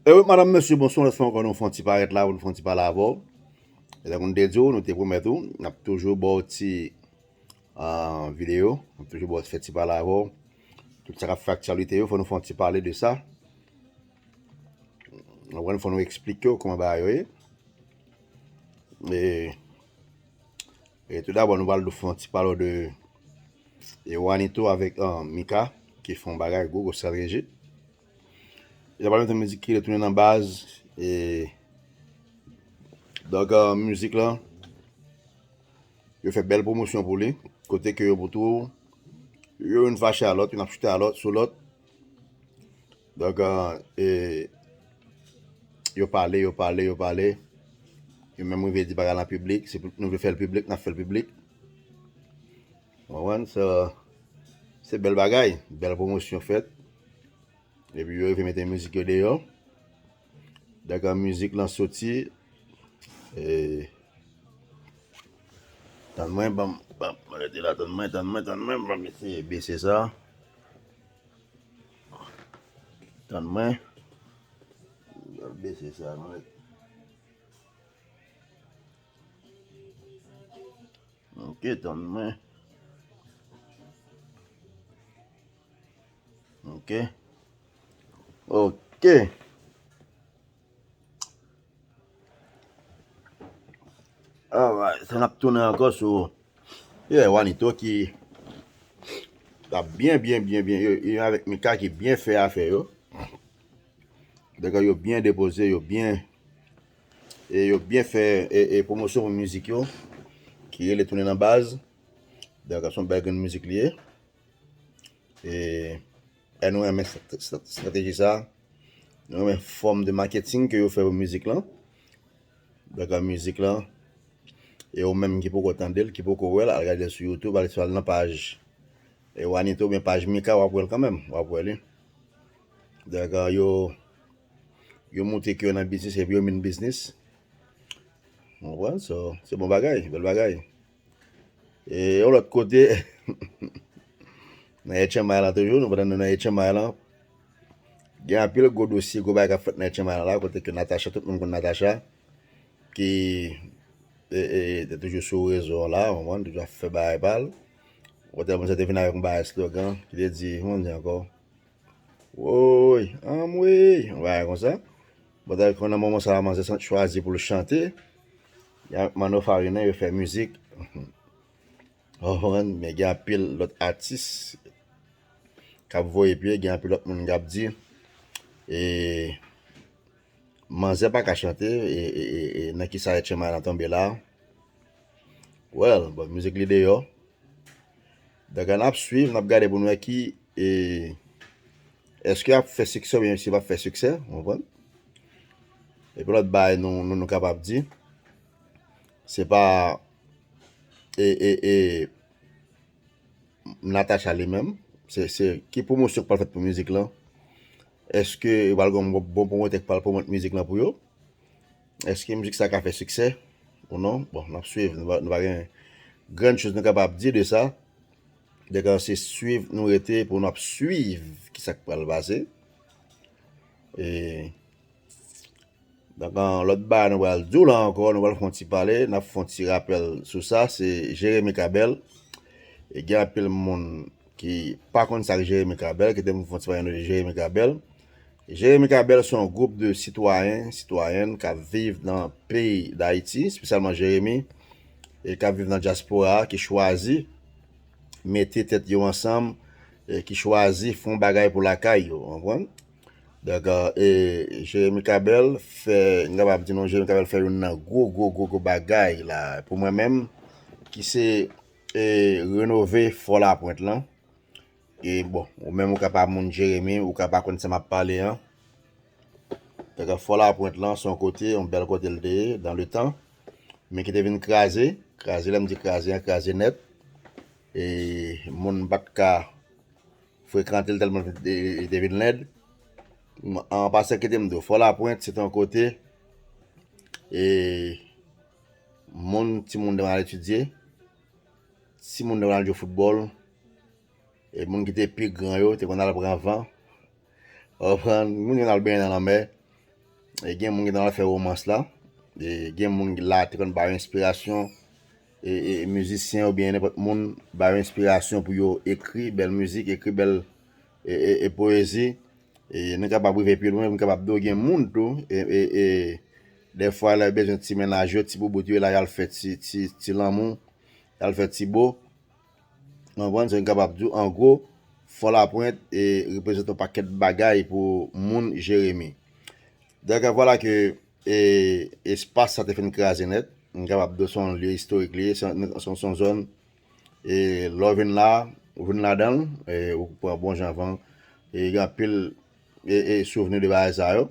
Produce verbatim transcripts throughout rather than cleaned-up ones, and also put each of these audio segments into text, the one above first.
E wi, madanm, mesye, bonswa, lòt fwa ankò, nou fè yon ti parèt la, pou nou fè yon ti pale avè w. E tankou nou te di w, nou te pwomèt ou, n ap toujou ba w ti, ah, videyo, n ap toujou ba w fè ti pale avè w. Tout sa k ap fè aktyalite yo, fò nou fè yon ti pale de sa. Ou konprann, fò nou eksplike w kòman bagay yo ye. E, e tou dabò, nou pral fè yon ti pale de, e Wanito avèk, ah, Mika, ki fè yon bagay gwo, gwo strateji. Yo pral mete mizik ki retounen nan baz. E, donk, ah, mizik lan, yo fè bèl pwomosyon pou li. Kote ke yo pou tou, yo youn fache a lòt, youn ap choute a lòt, sou lòt. Donk, ah, e, yo pale, yo pale, yo pale. Yo menm rive di bagay lan piblik. Se pou nou vle fè l piblik, n ap fè l piblik. Ou konprann? So, se bèl bagay, bèl pwomosyon fèt. Epi yo rive mete mizik yo deyò. Dakò, mizik lan soti. E, tann mwen, ban m, ban m, rete la, tann mwen, tann mwen, tann mwen, ban m eseye bese sa. Tann mwen. Ban m bese sa, non. Ok, tann mwen. Ok. Ok. Alright, sa n ap tounen ankò sou, yeah, Wanito ki t ap byen, byen, byen, byen, yo, yo avèk Mika ki byen fè afè yo. Dakò, yo byen depoze, yo byen, e yo byen fè, e, e pwomosyon pou mizik yo, ki rele Tounen nan Baz. Dakò, se yon bèl grenn mizik li ye. E, e nou renmen strat-, strat-, estrateji sa. Nou renmen fòm de maketing ke yo fè pou mizik lan. Dakò, mizik lan. E ou menm ki poko tande l, ki poko wè l, al gade l sou YouTube, al, al nan paj, e, Wanito oubyen paj Mika, w ap wè l kanmenm, w ap wè li. Dakò, yo, yo montre ke yo nan biznis epi yo mean biznis. Ou konprann? So, se bon bagay, bèl bagay. E yon lòt kote, nan Etchenmay lan toujou, nou pandan nou nan Etchenmay lan, gen anpil gwo dosye, gwo bagay k ap fèt nan Etchenmay lan la, kote ke Natacha, tout moun konn Natacha, ki, e, e, te toujou sou rezo an la, ou konprann, toujou ap fè bagay pa l. Kote moun sa te vin avèk yon bagay slogan, ki te di, kòman di ankò? Woy, anmwey, yon bagay konsa. Bon, ta konn nan moman sa a, manzè chwazi pou l chante. Y a Manno Farina, yo fè mizik. Ou konprann? Men gen anpil lòt atis k ap voye pye, gen anpil lòt moun k ap di, e, manzè pa ka chante, e, e, e, e nan kisa Etchenmay lan tonbe la. Well, bon, mizik li deyò. Dakò, n ap swiv, n ap gade pou n wè ki, e, èske y ap fè siksè oubyen si y p ap fè siksè, ou konprann? Epi lòt bagay nou, nou, nou kapab di, se pa, e, e, e, Natacha li menm, se, se ki pwomosyon k pral fèt pou mizik lan? Èske yo pral gen yon bon, bon pwomotè k pral pwomòt mizik lan pou yo? Èske mizik sa ka fè siksè ou non? Bon, n ap swiv, nou pa, nou pa gen grann choz nou kapab di de sa. Dakò, se swiv nou rete pou n ap swiv kisa k pral pase. E, donk, an, lòt bagay nou pral di w la ankò, nou pral fè yon ti pale, n ap fè yon ti rapèl sou sa, se Jeremy Cabell. E gen anpil moun ki pa konn sa k Jeremy Cabell, kite m fè yon ti pale de Jeremy Cabell. Jeremy Cabell se yon gwoup de sitwayen, sitwayèn k ap viv nan peyi Dayiti, espesyalman Jeremy, e k ap viv nan dyaspora a, ki chwazi mete tèt yo ansanm, e ki chwazi fè yon bagay pou lakay yo, w konprann? Donk, e, Jeremy Cabell fè, m kapab di nou, Jeremy Cabell fè youn nan gwo, gwo, gwo, gwo bagay la, pou mwen menm, ki se, e, renove Fò Lapwent lan. E bon, ou menm ou ka pa moun Jeremi, ou ka pa konn sa m ap pale an. Donk, Fò Lapwent lan, se yon kote, yon bèl kote l te ye, dans le temps. Men ki te vin kraze, kraze, lè m di kraze an, kraze nèt. E moun pa t ka frekante l tèlman li te, li te vin lèd. An pasan, kite m di w, Fò Lapwent, se te yon kote, e moun, timoun te konn al etidye, timoun te konn al jwe foutbòl, e moun ki te pi gran yo te konn al pran van, Ou konprann? Moun ki konn al benyen nan lanmè. E gen moun ki konn al fè womans la. E gen moun ki la te konn ba yo enspirasyon. E, e mizisyen oubyen nenpòt moun ba yo enspirasyon pou yo ekri bèl mizik, ekri bèl e, e, e poezi. E nou kapab rive pi lwen, nou kapab di w gen moun tou. E, e, e dèfwa lè yo bezwen ti mennaj yo, ti boubout yo, la y al fè ti, ti, ti lanmou, y al fè ti bo. Ou konprann? Se nou kapab di w, an gwo, Fò Lapwent e reprezante yon pakèt bagay pou moun Jeremi. Donk, vwala ke e, espas sa te fin kraze nèt. M kapab di w se yon lye istorik li ye, se yon, se yon, se yon zòn e lè w vin la, ou vin ladan l, e, ou pran bon jan van, e gen anpil e, e souvni de bagay sa yo.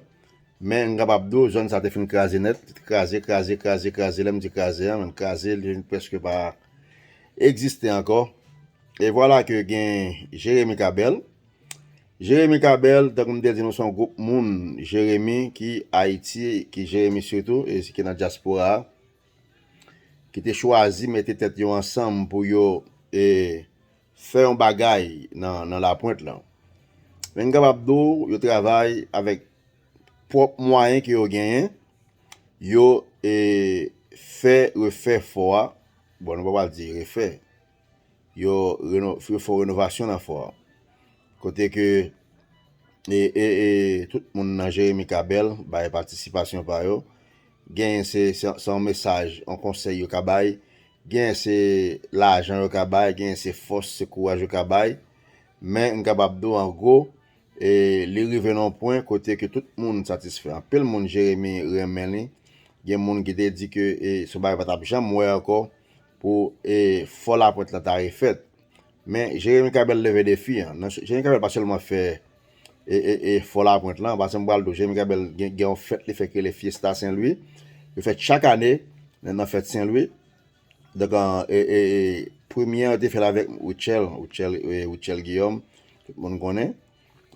Men m kapab di w, zòn sa te fin kraze nèt, kraze, kraze, kraze, kraze, lè m di kraze an, men kraze, li vin prèske pa egziste ankò. E vwala ke gen Jeremi Kabèl. Jeremi Kabèl, tankou m te di nou, se yon gwoup moun, Jeremi, ki Ayiti, ki Jeremi sitou, e ki nan dyaspora a, ki te chwazi mete tèt yo ansanm pou yo e, fè yon bagay nan, nan Lapwent lan. Men m kapab di w, yo travay avèk pwòp mwayen ke yo genyen, yo e, fè, refè fò a. Bon, nou pa pral di refè. Yo reno, yo fè renovasyon nan fò a. Kote ke e, e, e tout moun nan Jeremi Kabèl bay patisipasyon pa yo. Genyen se, se, se yon mesaj, yon konsèy yo ka bay. Genyen se lajan yo ka bay, genyen se fòs, se kouraj yo ka bay. Men m kapab di w an gwo, e, li rive nan yon pwen kote ke tout moun satisfè. Anpil moun Jeremi renmen li. Gen moun ki te di ke e, se yon bagay pa t ap janm wè ankò pou e, Fò Lapwent lan ta refèt. Men Jeremi Kabèl leve defi an. Jeremi Kabèl pa sèlman fè e, e, e Fò Lapwent lan, paske m pral di w, Jeremi Kabèl gen, gen yon fèt li fè ki rele Fiesta Sen Lwi. Yo fè chak ane nan, nan fèt Sen Lwi. Donk, e, e, e, premye an, yo te fè l avèk Rutshelle, Rutshelle, e, Rutshelle Guillaume, tout moun konnen.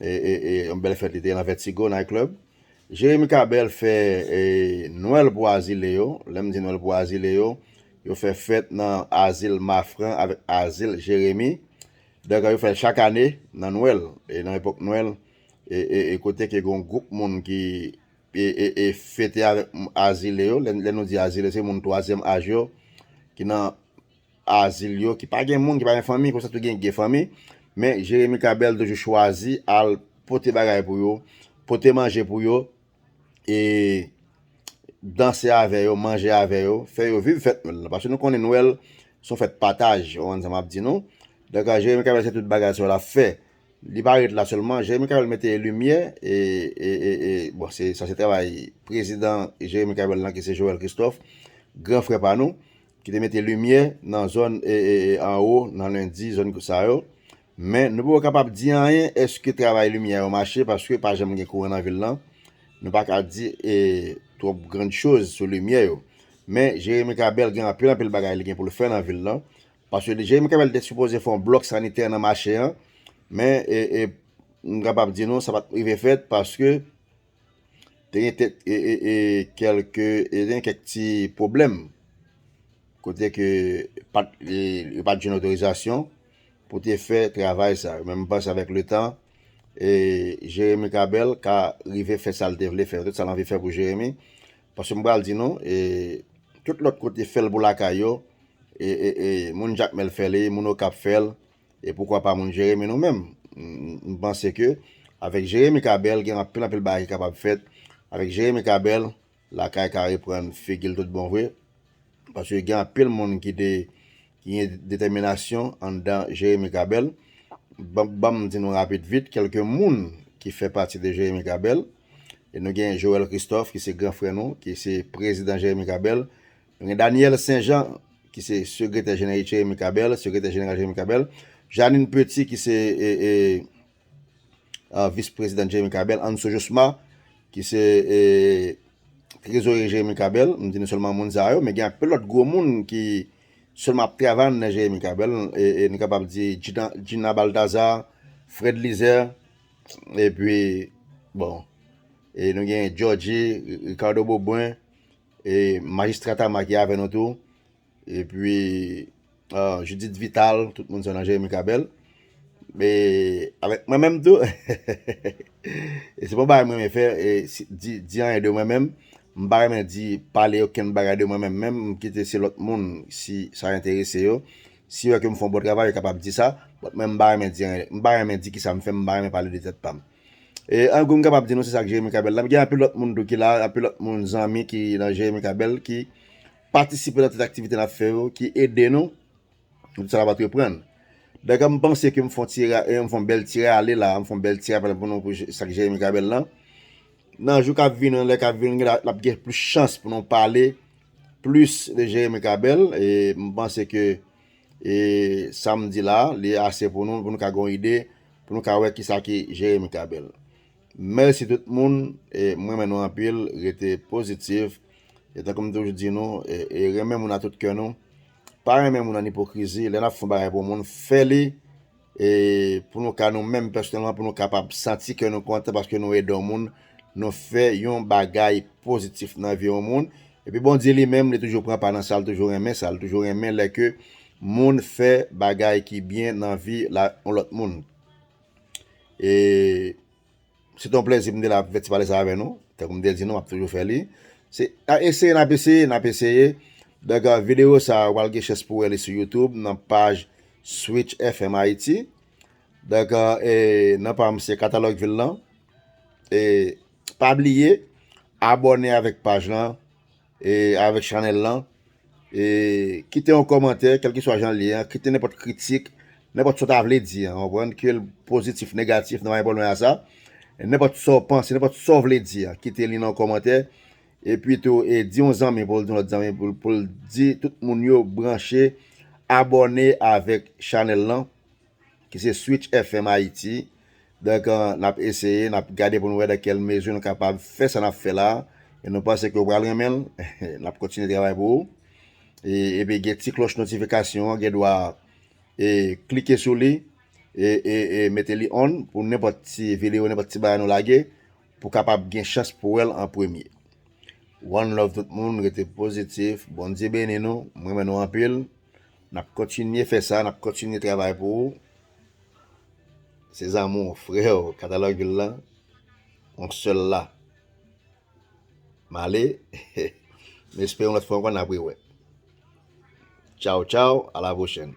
E, e, e, yon bèl fèt li te ye nan Vertigo Night Club. Jeremi Kabèl fè e, Nwèl pou azile yo. Lè m di Nwèl pou azile yo, yo fè fèt nan azil Mafran avèk azil Jeremi. Donk, yo fè l chak ane nan Nwèl. E nan epòk Nwèl, e, e, e kote ke gen yon gwoup moun ki e, e, e fete avèk azile yo. Lè, lè nou di azile, se moun twazyèm aj yo ki nan azil yo, ki pa gen moun, ki pa gen fanmi, konsa tou gen, gen fanmi. Men Jeremi Kabèl toujou chwazi al pote bagay pou yo, pote manje pou yo, e danse avè yo, manje avè yo, fè yo viv fèt Nwèl lan. Paske nou konnen Nwèl se yon fèt pataj, ou konprann sa m ap di nou. Donk, Jeremi Kabèl se tout bagay sa yo l ap fè. Li pa ret la sèlman. Jeremi Kabèl mete limyè, e, e, e, e, bon, se, sa se travay prezidan Jeremi Kabèl lan, ki se Joel Christophe, gran frè pa nou, ki te mete limyè nan zòn e, e, e, anwo, nan Lendi, zòn sa yo. Men nou poko kapab di anyen, èske travay limyè yo mache, paske pa janm gen kouran nan vil lan. Nou pa ka di e, twòp grann choz sou limyè yo. Men Jeremi Kabèl gen anpil, anpil bagay li gen pou l fè nan vil lan. Paske Jeremi Kabèl te sipoze fè yon blòk sanitè nan mache an, men e, e, m kapab di nou, sa pa t rive fèt paske te gen tèt, e, e, e, kèlke, e, te gen kèk ti pwoblèm. Kote ke pa t, e, yo pa t jwenn otorizasyon pou te fè travay sa yo. Men m panse avèk letan, e, Jeremi Kabèl ka rive fè sa l te vle fè, tout sa l anvi fè pou Jeremi. Paske m pral di nou, e, tout lòt kote fè l pou lakay yo, e, e, e, moun Jakmèl fè li, moun Okap fè l, e poukwa pa moun Jeremi nou menm? M, m panse ke avèk Jeremi Kabèl, gen anpil, anpil bagay ki kapab fèt. Avèk Jeremi Kabèl, lakay ka reprann figi l tout bon vre. Paske gen anpil moun ki de, ki gen detèminasyon anndan Jeremi Kabèl. Ban, ban m di nou rapid vit, kèlke moun ki fè pati de Jeremi Kabèl. E nou gen Joel Christophe, ki se gran frè nou, ki se prezidan Jeremi Kabèl. Nou gen Daniel Saint-Jean, ki se sekretè jeneral Jeremi Kabèl, sekretè jeneral Jeremi Kabèl. Janine Petit, ki se, e, e, a, vis prezidan Jeremi Kabèl, Anso Josma, ki se, e, trezorye Jeremi Kabèl, m di nou sèlman moun sa yo, men gen anpil lòt gwo moun ki sèlman ap travay anndan Jeremi Kabèl, e, e, nou kapab di Gina, Gina Balthazar, Fred Lizer, epi, bon, e nou gen Georgie, Ricardo Beaubrun, e, Majistra Tama ki avè nou tou, epi, a, Judith Vital, tout moun sa nan Jeremi Kabèl. E avèk mwen menm tou. E se pa yon bagay mwen renmen fè, e si- di, di anyen de mwen menm. M pa renmen di, pale okenn bagay de mwen menm menm. M kite se lòt moun, si sa enterese yo. Si yo wè ke m fè yon bon travay, yo kapab di sa. But mwen, m pa renmen di anyen. M pa renmen di kisa m fè, m pa renmen pale de tèt pa m. E an gwo, m kapab di nou, se sa k Jeremy Cabell la. Men gen anpil lòt moun tou ki la, anpil lòt moun, zanmi ki nan Jeremy Cabell, ki patisipe nan tout aktivite n ap fè yo, ki ede nou. Tout sa n ap antreprann. Dayè, m panse ke m fè yon ti ra- eh, m fè yon bèl ti rale la, m fè yon bèl ti rapèl pou nou pou Je- sa k Jeremy Cabell lan. Nan jou k ap vini, nan lè k ap vini, gen la- l ap gen plis chans pou nou pale plis de Jeremy Cabell. E m panse ke e sa m di la, li ase pou nou, pou nou ka gen yon ide, pou nou ka wè kisa ki Jeremy Cabell. Mèsi tout moun, e m renmen nou anpil, rete pozitif. E tankou m toujou di nou, e, e renmen moun ak tout kè nou. Pa renmen moun an ipokrizi, lè n ap fè yon bagay pou moun, fè li, e pou nou ka nou menm pèsonèlman, pou nou kapab santi kè nou kontan paske nou ede yon moun, nou fè yon bagay pozitif nan vi yon moun. Epi Bondye li menm, li toujou pran pa nan sa l toujou renmen, sa l toujou renmen lè ke moun fè bagay ki byen nan vi la yon lòt moun. E se te yon plèzi pou m te la pou fè ti pale sa avè nou. Tankou m te di nou, m ap toujou fè li. Se, n ap eseye, n ap eseye, n ap eseye. Donk, videyo sa a, w al gen chans pou wè li sou YouTube, nan paj Switch F M Haiti. Donk, e, nan pa m, se Katalòg Vil lan. E pa bliye, abòne avèk paj lan, e avèk chanèl lan. E kite yon kòmantè, kèlkeswa jan l ye a, kite nenpòt kritik, nenpòt sa w ta vle di a, w konprann, ke l pozitif, negatif, nan pa gen pwoblèm a sa. Nenpòt sa w panse, nenpòt sa w vle di a, kite li nan yon kòmantè. Epi tou, e di yon zanmi pou l di yon lòt zanmi, pou l, pou l di tout moun yo branche, abòne avèk chanèl lan, ki se Switch F M Haiti. Donk, e, n ap eseye, n ap gade pou nou wè dan kèl mezi nou kapab fè sa n ap fè la. E nou panse ke w pral renmen l. N ap kontinye travay pou ou. E, epi gen ti klòch notifikasyon an, gen dwa, e, klike sou li, e, e, e mete li on pou nenpòt ti videyo, nenpòt ti bagay nou lage, pou kapab gen chans pou wè l an premye. One love tout moun, rete pozitif. Bondye beni nou, m renmen nou anpil. N ap kontinye fè sa, n ap kontinye travay pou ou. Se zanmi w, frè w, Katalòg Vil lan, yon sèl la. M ale, m espere yon lòt fwa ankò n ap rewè. Tchaw, tchaw, à la prochaine.